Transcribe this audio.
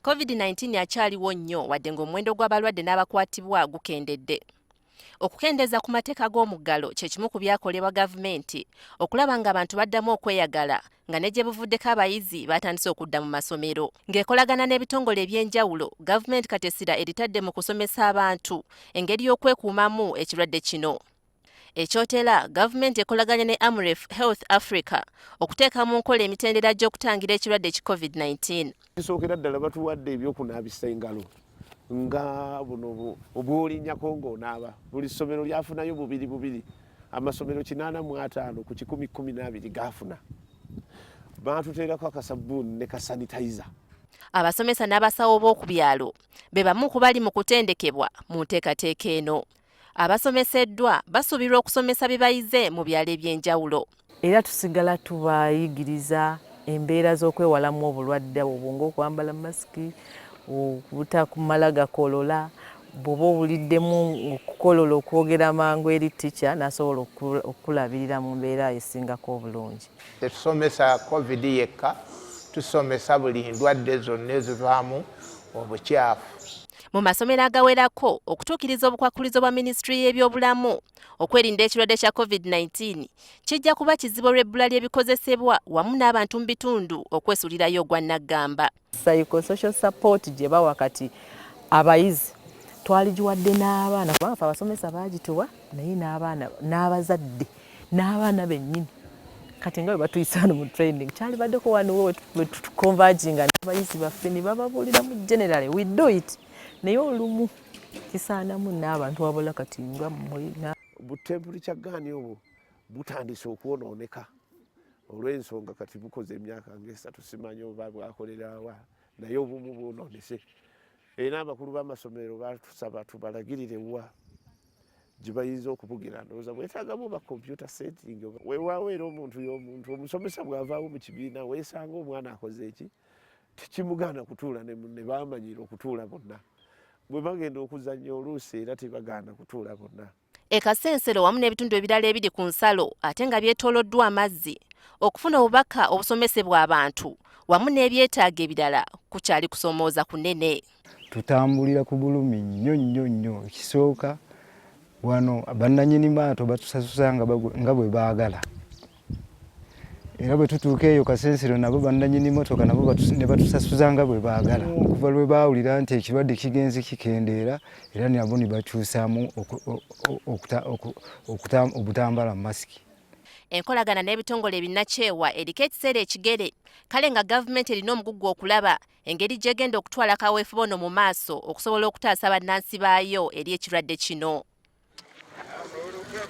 COVID-19 akyaliwo nnyo wadde ng'omuwendo gw'abalwadde n'abakwatibwa gukendedde. Okukendeeza ku mateeka g'omuggalo kye kimu ku byakolebwa gavumenti okulaba ng'abantu baddamu okweyagala nga ne gye buvuddeko abayizi batandise okudda mu masomero. Ng'ekolagana n'ebitongole eby'enjawulo, gavumenti kati essira eritadde mu kusomesa abantu engeri y'okwekuumamu ekirwadde kino. E Kyotera, gavumenti ekolaganye ne Amref Health Africa okuteeka mu nkola emitendera gy'okutangira ekirwadde ki COVID-19. Kisookera ddala batuwadde ebyokunaabisa engalo nga buno obwolinnyako ng'onaaba. Buli ssomero lyafunayo bubiri bubiri, amasomero 85 ku 112 gaafuna. Baatuteerako akasabbuuni ne kasanitayiza. Abasomesa n'abasawo b'oku byalo be bamu ku bali mu kutendekebwa mu nteekateeka eno. Abasomeseddwa basuubirwa okusomesa bye bayize mu byalo eby'enjawulo. Era tusigala tubayigiriza embeera z'okwewalamu obulwadde obwo ng'okwambala masiki, obutakumala gakolola, bw'oba owuliddemu okukolola okwogera mangu eri ttica n'asobola okukulabirira mu mbeera esingako obulungi. Tetusomesa Covid yekka, tusomesa buli ndwadde zonna ezivaamu obukyafu. Mu masomero agawerako okutuukiriza obukwakkulizo bwa minisitule y'ebyobulamu okwerinda ekirwadde kya COVID-19 kijja kuba kizibu olw'ebbula ly'ebikozesebwa wamu n'abantu mu bitundu okwesuulirayo ogwa nnaggamba. Psychosocial support gye bawa kati abayizi twaligiwadde n'abaana kubanga ffe abasomesa baagituwa naye n'abaana n'abazadde n'abaana bennyini kati nga bwe batuyisa wano mu training kyalibaddeko wano we tuconverginga n'abayizi baffe ne bababuuliramu. Generally we do it, naye olumu kisaanamu n'abantu wabula kati nga mmwe. Bu temperature gun obwo butandise okwonooneka olw'ensonga kati bukoze emyaka ng'esatu, simanyi oba bwakolerawa, naye obumu bwonoonese. Era abakulu b'amasomero batusaba tubalagirire wa gye bayinza okubugira. Ndowooza bwetaagamu ba computer setting. Weewaawo era omuntu y'omuntu, omusomesa bw'avaawo mu kibiina weesanga omwana akoze eki, tekimugaana kutuula ne munne. Baamanyira okutuula bonna bwe bagenda okuzannya, oluusi era tebagaana kutuula bonna. E Kasensero wamu n'ebitundu ebirala ebiri ku nsalo ate nga byetooloddwa amazzi, okufuna obubaka obusomesebwa abantu wamu n'ebyetaago ebirala kukyali kusoomooza kunene. Tutambulira ku bulumi nnyo nnyo nnyo. Ekisooka, wano bannanyini maato batusasuza nga bwe baagala, era bwe tutuuka eyo Kasensero nabo bannanyini motoka nabo ne batusasuza nga bwe baagala. Okuva lwe baawulira nti ekirwadde kigenze kikendeera, era nabo ne bakyusaamu obutambala masiki. Enkolagana n'ebitongole ebinnakyewa eriko ekiseera ekigere, kale nga gavumenti erina omugugu okulaba engeri gy'egenda okutwala kaweefube ono mu maaso okusobola okutaasa bannansi baayo eri ekirwadde kino.